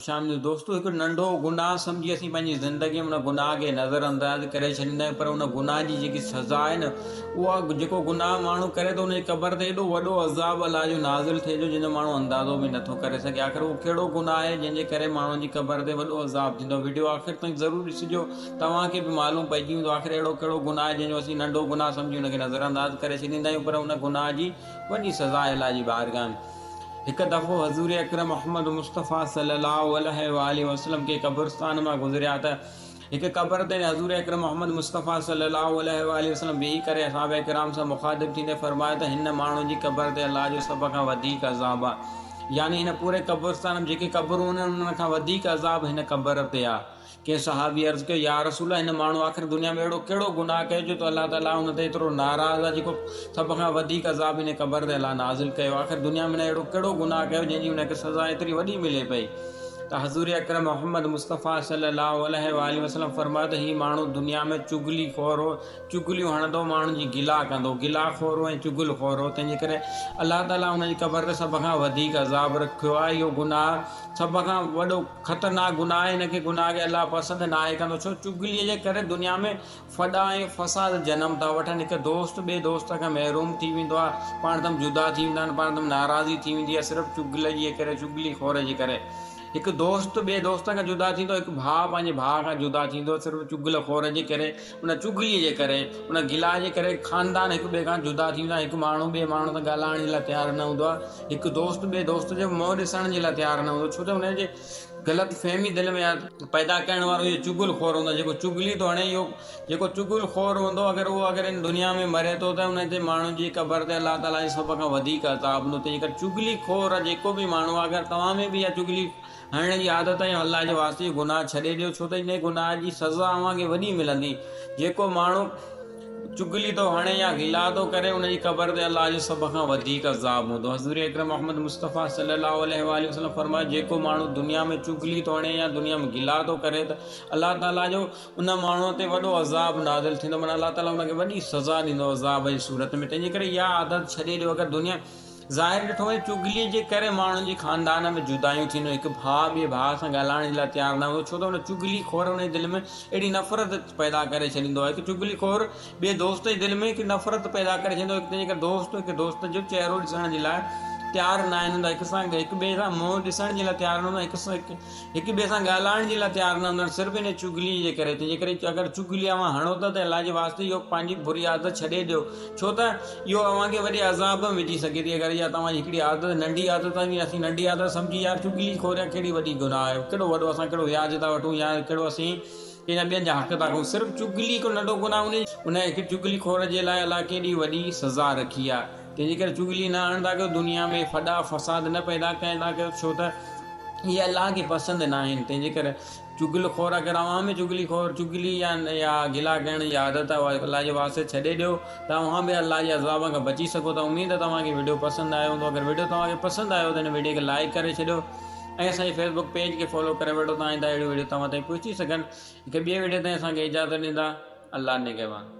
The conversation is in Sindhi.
شام جو دوستو هڪ ننڍو گناهه سمجهي اسين پنهنجي زندگي ۾ ان گناهه کي نظر انداز ڪري ڇڏيندا آهيون پر ان گناهه جي جيڪي سزا آهي نه اها جيڪو گناهه ماڻهو ڪري ٿو ان جي قبر تي ايڏو وڏو عذاب الله جو نازل ٿئي ٿو جنهن جو ماڻهو اندازو به نٿو ڪري سگهي آخر اهو ڪهڙو گناهه آهي جنهن جي ڪري ماڻهن جي قبر تي وڏو عذاب ٿيندو وڊيو آخر تائين ضرور ڏسجو توهان کي به معلوم پئجي ويندو آخر اهڙو ڪهڙو گناهه آهي جنهن جو اسين ننڍو گناهه سمجهي ان کي نظر انداز ڪري ڇڏيندا آهيون پر ان گناهه جي وڏي سزا آهي الله جي بارگاهه ۾ هڪ دفعو حضور اڪرم محمد مصطفيٰ صلّي اللّٰه عليه واٰله وسلّم ڪنهن قبرستان مان گذريا ته هڪ قبر تي حضور اڪرم محمد مصطفيٰ صلّي اللّٰه عليه واٰله وسلّم بيهي ڪري اصحابه ڪرام سان مخاطب ٿيندي فرمايو ته هن ماڻهو جي قبر تي الله جو سڀ کان وڌيڪ عذاب آهي يعني هن پوري قبرستان ۾ جيڪي قبرون آهن انهن کان وڌيڪ عذاب هن قبر تي آهي. ڪنهن صحابي عرض ڪيو، يا رسول الله! هن ماڻهوء آخر دنيا ۾ اهڙو ڪهڙو گناهه ڪيو جو الله تعاليٰ ان تي ايترو ناراض آهي جيڪو سڀ کان وڌيڪ عذاب هن قبر تي الله نازل ڪيو. آخر دنيا ۾ هن اهڙو ڪهڙو گناهه ڪيو جنهن جي هن کي سزا ايتري وڏي ملي پئي؟ ته حضور اڪرم محمد مصطفيٰ صلي الله عليه واٰله وسلم فرمايو ته هي ماڻهو دنيا ۾ چغلي خور هو، چغليون هڻندو هو، ماڻهن جي گلا ڪندو هو، گلا خور هو ۽ چغل خور هو، تنهن جي ڪري الله تعاليٰ ان جي قبر تي سڀ کان وڌيڪ عذاب رکيو آهي. اهو گناهه سڀ کان وڏو خطرناڪ گناهه آهي، ان کي گناهه کي الله پسند ناهي ڪندو، ڇو چغليء جي ڪري دنيا ۾ ڦڏا ۽ فساد جنم ٿا وٺن، هڪ دوست ٻئي دوست کان محروم ٿي ويندو آهي، پاڻ تم جدا ٿي ويندا آهن، پاڻ تم ناراضي ٿي ويندي آهي، صرف چغل جي ڪري، چغلي خور جي ڪري هڪ دوست ٻئي دوست کان جدا ٿيندو، هڪ ڀاء پنهنجي ڀاء کان جدا ٿيندو، صرف چغل خور جي ڪري، ان چغليء جي ڪري، ان گلا جي ڪري خاندان هڪ ٻئي کان جدا ٿي ويندا آهن، هڪ ماڻهو ٻئي ماڻهو سان ڳالهائڻ جي لاء تيار نه هوندو آهي، هڪ دوست ٻئي دوست جو منهن ڏسڻ جي لاء تيار نه هوندو ڇو ته ان جي غلط فهمي دل ۾ پيدا ڪرڻ وارو اهو چغل خور هوندو آهي جيڪو چغلي ٿو هڻي اهو جيڪو چغل خور هوندو اگر اهو اگر هن دنيا ۾ مري ٿو ته ان تي ماڻهن جي قبر تي الله تعالي جي سڀ کان وڌيڪ عذاب هوندو تنهن جي ڪري چغلي خور جيڪو به ماڻهو آهي اگر توهان ۾ به اها چغلي هڻڻ جي عادت آهي الله جي واسطي اهو گناهه ڇڏي ڏيو ڇو ته انهي گناهه جي سزا اوهان کي وڏي ملندي جيڪو ماڻهو چغلي ٿو هڻي يا غلا ٿو ڪري ان جي قبر تي الله جو سڀ کان وڌيڪ عذاب هوندو. حضور اڪرم محمد مصطفيٰ صلي الله عليه واٰله وسلم فرمايو جيڪو ماڻهو دنيا ۾ چغلي ٿو هڻي يا دنيا ۾ غلا ٿو ڪري ته الله تعالي جو ان ماڻهو تي وڏو عذاب نازل ٿيندو معنيٰ الله تعالي ان کي وڏي سزا ڏيندو عذاب جي صورت ۾ تنهن جي ڪري اها عادت ڇڏي ڏيو اگر دنيا ظاهر ڏٺو وڃي چغلي جي ڪري ماڻهن جي خاندان ۾ جدايون ٿينديون هڪ ڀاء ٻئي ڀاء سان ڳالهائڻ جي لاء تيار نه هوندو ڇو ته ان چغلي خور ان جي دل ۾ اهڙي نفرت پيدا ڪري ڇڏيندو آهي هڪ چغلي خور ٻئي دوست جي دل ۾ هڪ نفرت پيدا ڪري ڇڏيندو آهي تنهن جي ڪري دوست هڪ دوست جو چهرو ڏسڻ جي لاء تيار نه آهن هوندا هڪ سان هڪ ٻئي سان منهن ڏسڻ جي لاء تيار نه هوندا هڪ سان هڪ هڪ ٻئي سان ڳالهائڻ جي لاء تيار نه هوندا آهن صرف ان چغلي جي ڪري تنهن جي ڪري اگر چغلي اوهان هڻو ٿا ته الله جي واسطي اهو پنهنجي بري عادت ڇڏي ڏيو ڇو ته اهو اوهان کي وڏي عذاب ۾ وجهي سگهي ٿي اگر اها توهان جي هڪڙي عادت ننڍي عادت آهي اسين ننڍي عادت سمجهي يار چغلي خور يا ڪهڙي وڏي گناهه آهي ڪهڙو وڏو اسان ڪهڙو وياج ٿا وٺون يا ڪهڙو اسين ڪنهن جا ٻين جا حق ٿا کائون صرف چغلي هڪ ننڍو گناهه ان هڪ چغلي خور جي لاء الله ڪيڏي وڏي سزا رکي آهي تنهن جي ڪري چغلي نه هڻندا ڪيو، دنيا ۾ ڦڏا فساد نه پيدا ڪندا ڪيو، ڇو ته اهي الله کي پسند نه آهن. تنهن جي ڪري چغل خور اگر اوهان ۾ چغلي خور، چغلي يا گلا ڪرڻ جي عادت آهي اها الله جي واسطي ڇڏي ڏيو ته اوهان به الله جي عذاب کان بچي سگهو ٿا. اميد ته توهان کي وڊيو پسند آيو هوندو. اگر وڊيو توهان کي پسند آيو ته هن وڊيو کي لائيڪ ڪري ڇڏيو ۽ اسان جي فيس بڪ پيج کي فالو ڪري وٺو ته آئنده اهڙيون وڊيو توهان تائين پهچي سگهن. هڪ ٻئي وڊيو تائين اسان کي اجازت ڏيندا. الله نگهبان.